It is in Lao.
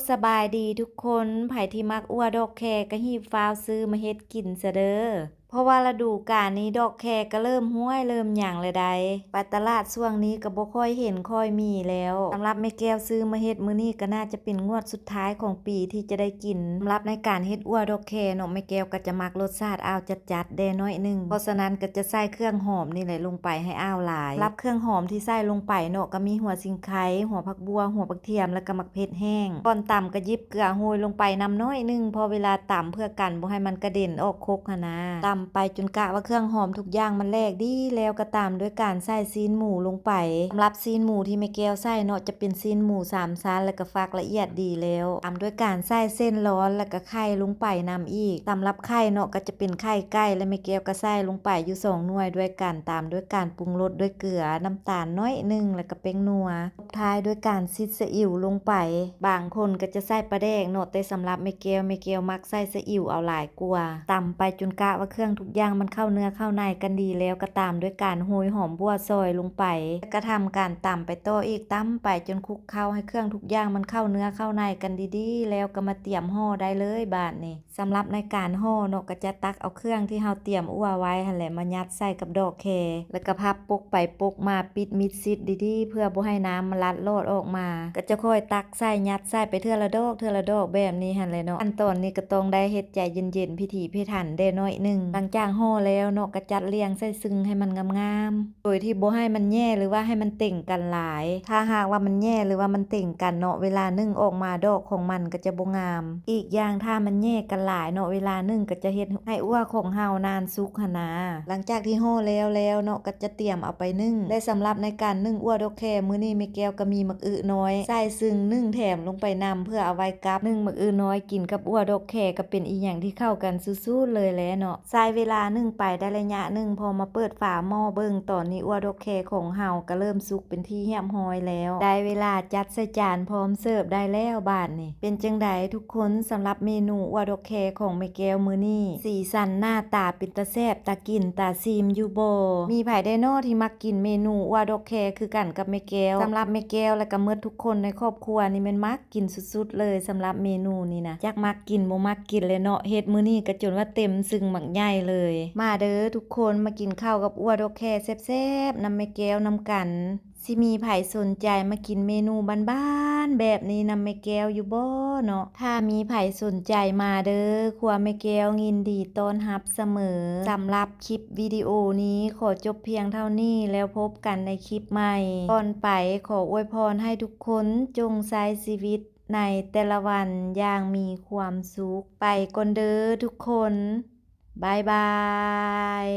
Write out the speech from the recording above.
ສະບາຍດີທຸກຄົນ, ໃຜທີ່ມັກອົ່ວດອກແຄກໍຮີບຟ້າວຊື້ມາເຮັດກິນຊະເດີ ເພາະວ່າລະດູການນີ້ດອກແຄກໍເລີ່ມຫ້ວຍເລີ່ມຫຍັງແລ້ວໃດ໋. ໄປຕະຫຼາດຊ່ວງນີ້ກໍບໍ່ຄ່ອຍເຫັນຄ່ອຍມີແລ້ວ. ສຳລັບແມ່ແກ້ວຊື້ມາເຮັດມື້ນີ້ກໍໜ້າຈະເປັນງວດສຸດທ້າຍຂອງປີທີ່ຈະໄດ້ກິນ. ສຳລັບໃນການເຮັດອົ່ວດອກແຄເນາະ, ແມ່ແກ້ວກໍຈະມັກລົດຊາດອາວຈັດໆແດ່ໜ້ອຍໜຶ່ງ, ເພາະສະນັ້ນກໍຈະໃສ່ເຄື່ອງຫອມນີ້ແຫຼະລົງໄປໃຫ້ອາວຫຼາຍ. ສຳລັບເຄື່ອງຫອມທີ່ໃສ່ລົງໄປເນາະ ກໍມີຫົວສິງໄຄ, ຫົວຜັກບົ່ວ, ຫົວຜັກທຽມ ແລ້ວກໍໝາກເຜັດແຫ້ງ. ກ່ອນຕຳກໍຫຍິບເກືອໂຮຍລົງໄປນຳໜ້ອຍໜຶ່ງ ເພາະເວລາຕຳເພື່ອກັນບໍ່ໃຫ້ມັນກະເດັນອອກຄົກຫັ້ນນາ. ຕຳໄປຈົນກະວ່າເຄື່ອງຫອມທຸກຢ່າງມັນແຫຼກດີແລ້ວ ກໍຕາມດ້ວຍການໃສ່ຊີ້ນໝູລົງໄປ. ສຳລັບຊີ້ນໝູທີ່ແມ່ແກ້ວໃສ່ເນາະ ຈະເປັນຊີ້ນໝູສາມຊັ້ນ ແລ້ວກໍຟັກລະອຽດດີແລ້ວ. ຕາມດ້ວຍການໃສ່ເສັ້ນລອນ ແລ້ວກໍໄຂ່ລົງໄປນຳອີກ. ສຳລັບໄຂ່ເນາະ ກໍຈະເປັນໄຂ່ໄກ່ ແລະ ແມ່ແກ້ວກໍໃສ່ລົງໄປຢູ່ສອງໜ່ວຍດ້ວຍກັນ, ຕາມດ້ວຍການປຸງລົດດ້ວຍເກືອ, ນ້ຳຕານໜ້ອຍໜຶ່ງ ແລ້ວກໍແປ້ງນົວ. ສຸດທ້າຍດ້ວຍການຊິດຊີອິ້ວລົງໄປ. ບາງຄົນກໍຈະໃສ່ປາແດກເນາະ, ແຕ່ສຳລັບແມ່ແກ້ວ, ແມ່ແກ້ວມັກໃສ່ຊີອິ້ວເອົາຫຼາຍກວ່າ. ຕຳໄປຈົນກະວ່າເຄື່ອງທຸກຢ່າງມັນເຂົ້າເນື້ອເຂົ້າໃນກັນດີແລ້ວ, ກໍຕາມດ້ວຍການໂຮຍຫອມບົວຊອຍລົງໄປ. ກະທຳການຕຳໄປຕໍ່ອີກ, ຕຳໄປຈົນຄຸກເຂົ້າໃຫ້ເຄື່ອງທຸກຢ່າງມັນເຂົ້າເນື້ອເຂົ້າໃນກັນດີໆ ແລ້ວກໍມາຕຽມຫໍ່ໄດ້ເລີຍບາດນີ້. ສຳລັບໃນການຫໍ່ເນາະ ກໍຈະຕັກເອົາເຄື່ອງທີ່ເຮົາຕຽມອົ່ວໄວ້ຫັ້ນແຫຼະ ມາຍັດໃສ່ກັບດອກແຄ ແລ້ວກໍພັບປົກໄປປົກມາ ປິດມິດຊິດດີໆ ເພື່ອບໍ່ໃຫ້ນ້ຳມັນລັດລອດອອກມາ. ກໍຈະຄ່ອຍຕັກໃສ່ ຍັດໃສ່ໄປເທື່ອລະດອກ ເທື່ອລະດອກແບບນີ້ຫັ້ນແຫຼະເນາະ. ຂັ້ນຕອນນີ້ກໍຕ້ອງໄດ້ເຮັດໃຈເຢັນໆ ພິຖີພິຖັນແດ່ໜ້ອຍໜຶ່ງ. ຫຼັງຈາກຫໍ່ແລ້ວເນາະ ກໍຈັດລຽງໃສ່ຊຶງໃຫ້ມັນງາມໆ ໂດຍທີ່ບໍ່ໃຫ້ມັນແຫຍ່ ຫຼືວ່າໃຫ້ມັນເຕັງກັນຫຼາຍ. ຖ້າຫາກວ່າມັນແຫຍ່ ຫຼືວ່າມັນເຕັງກັນເນາະ ເວລາໜຶ້ງອອກມາດອກຂອງມັນກໍຈະບໍ່ງາມ. ອີກຢ່າງຖ້າມັນແຫຍ່ກັນຫຼາຍເນາະ ເວລາໜຶ້ງກໍຈະເຮັດໃຫ້ອົ່ວຂອງເຮົານານສຸກຫັ້ນນາ. ຫຼັງຈາກທີ່ຫໍ່ແລ້ວແລ້ວເນາະ ກໍຈະຕຽມເອົາໄປໜຶ້ງ. ແລະ ສຳລັບໃນການໜຶ້ງອົ່ວດອກແຄມື້ນີ້ ແມ່ແກ້ວກໍມີໝາກອຶນ້ອຍໃສ່ຊຶງໜຶ້ງແຖມລົງໄປນຳ ເພື່ອເອົາໄວ້ກັບໜຶ້ງໝາກອຶນ້ອຍກິນກັບອົ່ວດອກແຄ ກໍເປັນອີ່ຫຍັງທີ່ເຂົ້າກັນສຸດໆເລີຍແຫຼະເນາະ. ໃຊ້ເວລາໜຶ້ງໄປໄດ້ໄລຍະໜຶ່ງ ພໍມາເປີດຝາໝໍ້ເບິ່ງ ຕອນນີ້ອົ່ວດອກແຄຂອງເຮົາກໍເລີ່ມສຸກເປັນທີ່ຮຽບຮ້ອຍແລ້ວ. ໄດ້ເວລາຈັດໃສ່ຈານພ້ອມເສີບໄດ້ແລ້ວບາດນີ້. ເປັນຈັ່ງໃດທຸກຄົນ ສຳລັບເມນູອົ່ວດອກແຄຂອງແມ່ແກ້ວມື້ນີ້? ສີສັນໜ້າຕາເປັນຕາແຊບ ຕາກິນຕາຊີມຢູ່ບໍ່? ມີໃຜແດ່ເນາະທີ່ມັກກິນເມນູອົ່ວດອກແຄຄືກັນກັບແມ່ແກ້ວ? ສຳລັບແມ່ແກ້ວ ແລະ ກໍໝົດທຸກຄົນໃນຄອບຄົວນີ້ແມ່ນມັກ ກິນສຸດໆເລີຍ ສຳລັບເມນູນີ້ນະ. ຈັກມັກກິນບໍ່ມັກກິນແຫຼະເນາະ, ເຮັດມື້ນີ້ກໍຈົນວ່າເຕັມຊຶງບັກໃຫຍ່ເລີຍ. ມາເດີທຸກຄົນ ມາກິນເຂົ້າກັບອົ່ວດອກແຄແຊບໆນຳແມ່ແກ້ວນຳກັນ. ຊິມີໃຜສົນໃຈມາກິນເມນູບ້ານໆແບບນີ້ນຳແມ່ແກ້ວຢູ່ບໍ່ເນາະ? ຖ້າມີໃຜສົນໃຈມາເດີ, ຄົວແມ່ແກ້ວຍິນດີຕ້ອນຮັບສະເໝີ. ສຳລັບຄລິບວິດີໂອນີ້ຂໍຈົບພຽງເທົ່ານີ້ ແລ້ວພົບກັນໃນຄລິບໃໝ່. ກ່ອນໄປ ຂໍອວຍພອນໃຫ້ທຸກຄົນຈົ່ງໃຊ້ຊີວິດ ໃນແຕ່ລະວັນຢ່າງມີຄວາມສຸກ. ໄປກ່ອນເດີທຸກຄົນ. ບາຍບາຍ.